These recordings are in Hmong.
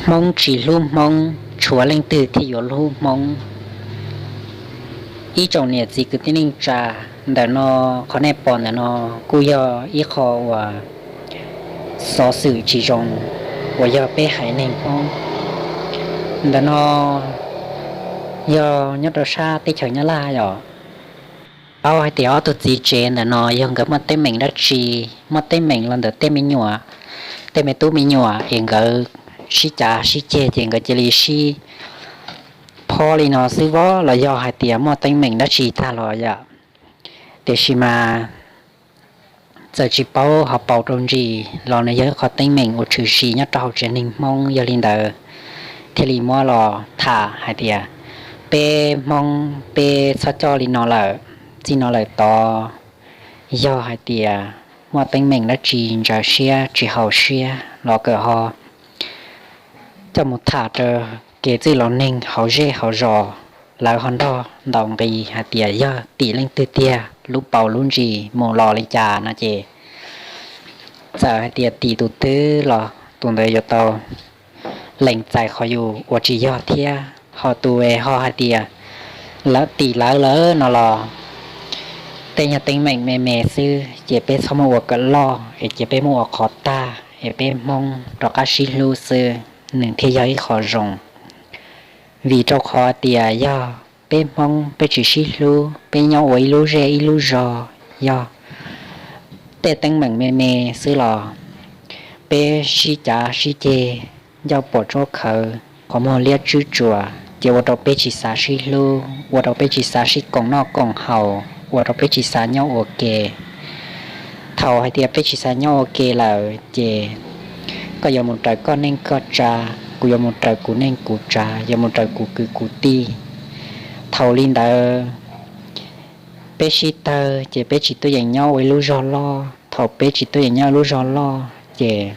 Hmoob tsis hlub Hmoob, tshuav leej twg thiaj yuav hlub Hmoob? Ib tsoom niam txiv kwv tij neej tsa, ntawm no, qhov nej pom ntawm no kuj yog ib qho uas xov xwm tsis zoo uas yog peb haiv neeg Hmoob. Ntawm no yog nyob rau sab teb chaws Nyab Laj yom. Paub hais tias ob tug txiv tsev ntawm no yog nkawd muaj teeb meem dab tsi, muaj teeb meem los ntawm tej me nyuam, tej me tub me nyuam es nkawd sib cav sib ceg ces nkawd cia li sib phob li no xwb vov, los yog hais tias muaj teeb meem dab tsi tag los yom. Tiam sis mas txawm tsis paub ho paus rau ntsis los nws yog ib qho teeb meem uas tshwm sim nyob rau hauv tsev neeg Hmoob, yog li ntawd thiaj li muab los tham hais tias peb Hmoob peb txhob coj li no lawm, txij no lawm tod yog hais tias muaj teeb meem dab tsi ntsaws siab tsis haum siab los kawm ho coj mus tham rau kev txwj laus neeg hauv zej hauv zos, lawv ho nrog ntaus nqi hais tias yog tim leej twg tiag, lub paus lub ntsis mus los li cas no ces txawm hais tias tim tus twg los tus ntawd yuav tau lees txais qhov yus ua tsis yog thiab. Ho tus es ho hais tias lawv tim lawv lawm no los tej nyuag teeb meem me me xwb ces peb txhob muab ua kom loj es ces peb muab ua qhov tag es peb Hmoob rov qab sib hlub xwb, nws thiaj yog ib qho zoo. Vim rau qhov tias yog peb Hmoob peb tsis sib hlub, peb nyob ua ib lub zej ib lub zog, yog tej teeb meem me me xwb los peb sib cav sib ceg, ncauj puam tsuab khawv, qhov muag liab tswb tsuas, ces ua rau peb tsis xav sib hlub, ua rau peb tsis xav sib koom noj koom haus, ua rau peb tsis xav nyob ua ke. Thaum hais tias peb tsis xav nyob ua ke lawm ces koj yuav mus raws koj neej koj tsa, kuv yuav mus raws kuv neej kuv tsa, yuav mus raws kuv kwv kuv tij. Thaum li ntawd peb sib tawg ces peb tsis tuaj yeem nyob ua ib lub zog loj. Thaum peb tsis tuaj yeem nyob ua lub zog loj ces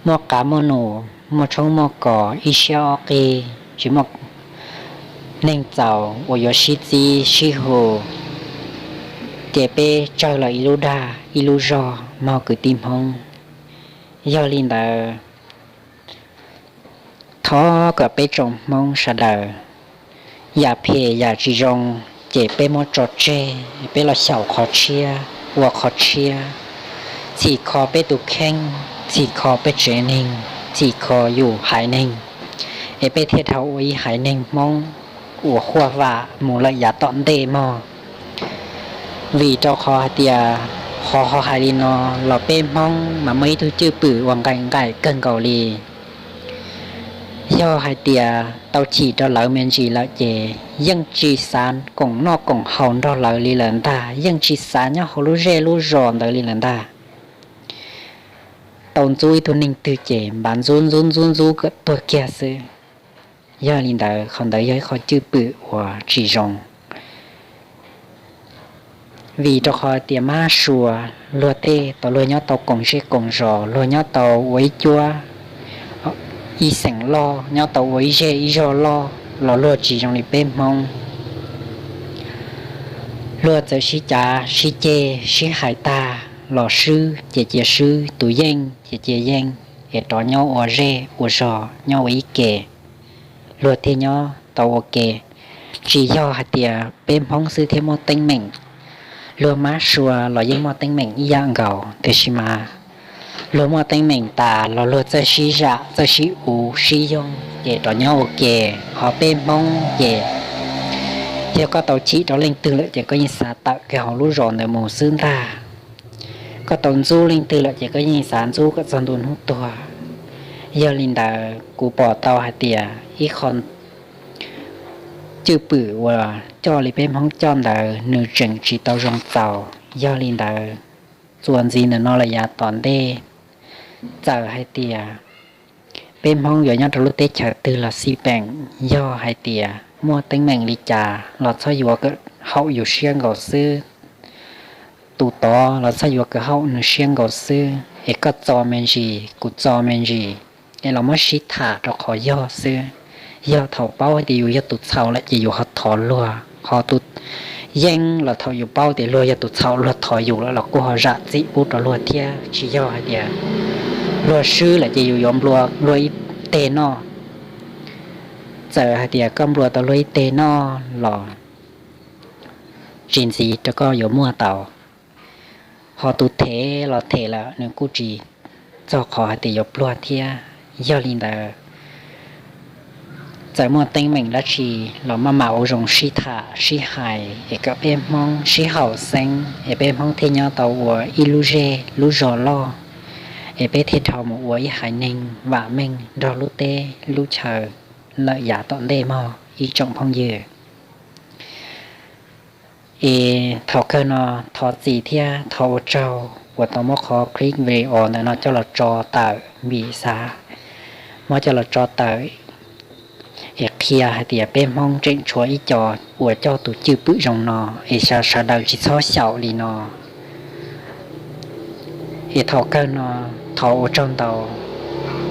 muaj qav muaj num, muaj tshoob muaj kos, ib siab ob qig, tsis muaj neeg txaus uas yuav sib txib sib hu, ces peb tsawg los ib lub dag ib lub zog mog kwv tij Hmoob. Yog li ntawd thov kom peb tsoom Hmoob sawv daws, yam phem yam tsis zoo ces peb muab tso tseg, peb los xyaum qhov tshiab, ua qhov tshiab, txhim kho peb tus kheej, txhim kho peb tsev neeg, txhim kho yus haiv neeg, es peb thiaj dhau ua ib haiv neeg Hmoob uas huaj vam mus lawm yav tom ntej mog. Vim rau qhov hais tias qhov ho hais li no los peb Hmoob mas muaj ib tug cwj pwm uas nqaim nqaim kawg nkaus li. Yog hais tias tau chim rau lawv me ntsis lawm ces yeej tsis xav koom noj koom haus nrog lawv li lawm ntag, yeej tsis xav nyob hauv lub zej lub zos ntawd li lawm ntag. Tau ntxub ib tug neeg twg ces npaj ntxub ntxub ntxub ntxub kom tuag kiag xwb. Yog li ntawd qhov ntawd yog ib qho cwj pwm uas tsis zoo. Vim rau qhov tias mab sua, luag tej tau luag nyob tau koom zej koom zos, luag nyob tau ua ib cuab ib xeem loj, nyob tau ua ib zej ib zog loj los luag tsis zoo li peb Hmoob. Luag txawm sib cav sib ceg sib hais tag los swb ces cia swb, tus yeej ces cia yeej, es rov nyob ua zej ua zog nyob ua ib ke, luag thiaj nyob tau ua ke. Tsis yog hais tias peb Hmoob xwb thiaj muaj teeb meem, luag mab sua los yeej muaj teeb meem ib yam nkaus, tiam sis mas luag muaj teeb meem tas los luag txawj sib zam txawj sib uv sib yoog ces rov nyob ua ke. Ho peb Hmoob ces yog koj tau chim rau leej twg lawm ces koj yeej xav tawm kiag hauv lub zos ntawd mus xwb ntag. Koj tau ntxub leej twg lawm ces koj yeej xav ntxub kom txog ntua hnub tuag. Yog li ntawd kuv pom tau hais tias ib qho cwj pwm uas coj li peb Hmoob coj ntawd nws tseem tsis tau zoo txaus. Yog li ntawd txuas ntxiv ntawm no los yav tom ntej, txawm hais tias peb Hmoob yuav nyob rau lub teb chaws twg los xij peem, yog hais tias muaj teeb meem li cas los txhob yuav kom haum yus siab nkaus xwb. Tus tod los txhob yuav kom haum nws siab nkaus xwb, es koj txo me ntsis kuv txo me ntsis, es los muab sib tham rau qhov yog xwb. Yog thaum paub hais tias yus yog tus txhaum lawm ces yus ho thov luag, ho tus yeej los thaum yus paub tias luag yog tus txhaum luag thov yus lawm los kuj ho zam txim pub rau luag thiab. Tsis yog hais tias Pluag swb lawm ces yus yuav nplua luag ib teg noj. Txawm hais tias koj nplua tau luag ib teg noj los tsis ntxiv rau koj yuav muaj tau. Ho tus them los them lawm nws kuj tsis txog qhov hais tias yuav pluag thiab. Yog li ntawd, txawm muaj teeb meem dab tsi los maj mam ua zoo sib tham sib hais es kom peb Hmoob sib haum xeeb es peb Hmoob thiaj nyob tau ua ib lub zej lub zos loj, es peb thiaj dhau mus ua ib haiv neeg vam meej nrog lub teb lub chaw lawm yav tom ntej mog ib tsoom phooj ywg. Es thaum kawg no thov txim thiab thov ua tsaug uas tau muab qhov clip video ntawm no coj los tso tawm vim xav muab coj los tso tawm es qhia hais tias peb Hmoob tseem tshuav ib co uas coj tus cwj pwm zoo no es sawv daws tsis txhob xyaum li no. Es thaum kawg no thov ua tsaug ntau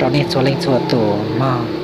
rau nej txhua leej txhua tus mog.